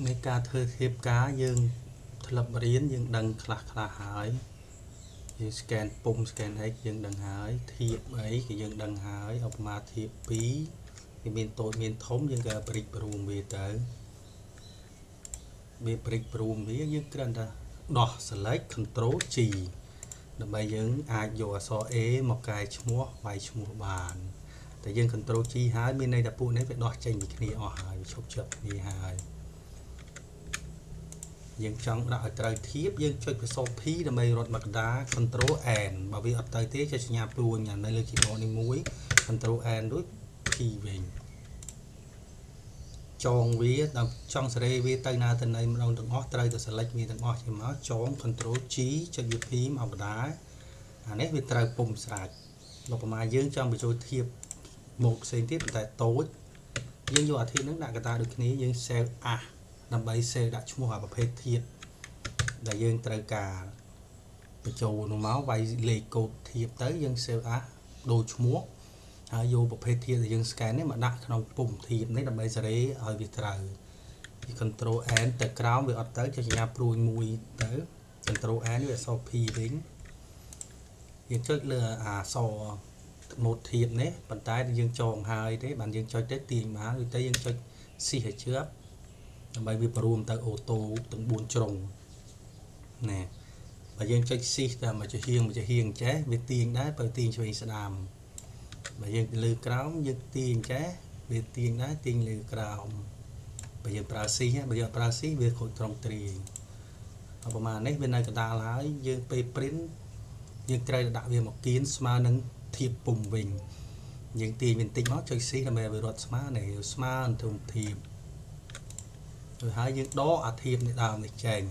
នៃការធ្វើធៀបការយើងធ្លាប់រៀនយើងដឹងខ្លះខ្លះហើយយើង scan ពុំ scan អីយើងដឹងហើយធៀបអីក៏យើងដឹងហើយឧបមាធៀប2វាមានតូចមានធំយើងក៏ប្រិចរួមវាទៅវាប្រិចរួមវាយើងគ្រាន់តែដោះ select control G ដើម្បីយើងអាចយកអក្សរ A មកកែឈ្មោះវាយឈ្មោះបានតែយើង control G ហើយមានន័យថាពួកនេះវាដោះចេញពីគ្នាអស់ហើយវាឈប់ជាប់គ្នាហើយយើងចង់ដាក់ឲ្យត្រូវធៀបយើងចុចអក្សរ P ដើម្បីរត់មកកដា control N បើវាអត់ទៅទេចុចសញ្ញាព្រួញនៅលើ keyboard នេះមួយ control N រួច P វិញចងវាដល់ចង់សេរីវាទៅណាទៅណីម្ដងទាំងអស់ត្រូវតែ select វាទាំងអស់ជាមកចង control G ចុចវា P មកកដាអានេះវាត្រូវពុំស្រាច់ដល់ប្រមាណយើងចង់បញ្ចូលធៀបមកផ្សេងទៀតប៉ុន្តែតូចយើងយកអាធៀបហ្នឹងដាក់កតាដូចគ្នាយើង save as ដើម្បី save ដាក់ឈ្មោះអាប្រភេទធាតុដែលយើងត្រូវការបញ្ចូលនោះមកវាយលេខកូដធៀបទៅយើង save as ដូរឈ្មោះហើយយកប្រភេទធាតុដែលយើង scan នេះមកដាក់ក្នុងពុំធៀបនេះដើម្បីសេរីឲ្យវាត្រូវពី control N ទៅក្រោមវាអត់ទៅចុចសញ្ញាព្រួញមួយទៅ control N វាអក្សរ P វិញយើងចុចលើអាអក្សរម៉ូតធៀបនេះប៉ុន្តែយើងចងហើយទេបានយើងចុចទៅទាញបានឬទៅយើងចុចស៊ីឲ្យជាប់ដើម្បីវាព្រមទៅ auto ទាំង4ជ្រុងណែបើយើងចុចស៊ីតែមួយចំហៀងមួយចំហៀងចេះវាទាញដែរបើទាញឆ្វេងស្ដាំបើយើងលើក្រោមយើងទាញចេះវាទាញដែរទាញលើក្រោមបើយើងប្រើស៊ីបើយើងប្រើស៊ីវាខូចត្រង់ទ្រាយហើយប្រហែលនេះវានៅកណ្ដាលហើយយើងពេល print យើងត្រូវដាក់វាមកគៀនស្មើនឹងធៀបពុំវិញយើងទាញវាបន្តិចមកចុចស៊ីដើម្បីឲ្យវារត់ស្មើនេះស្មើនឹងធៀបទៅហើយយើងដកអាធៀបនេះដើមនេះចេញ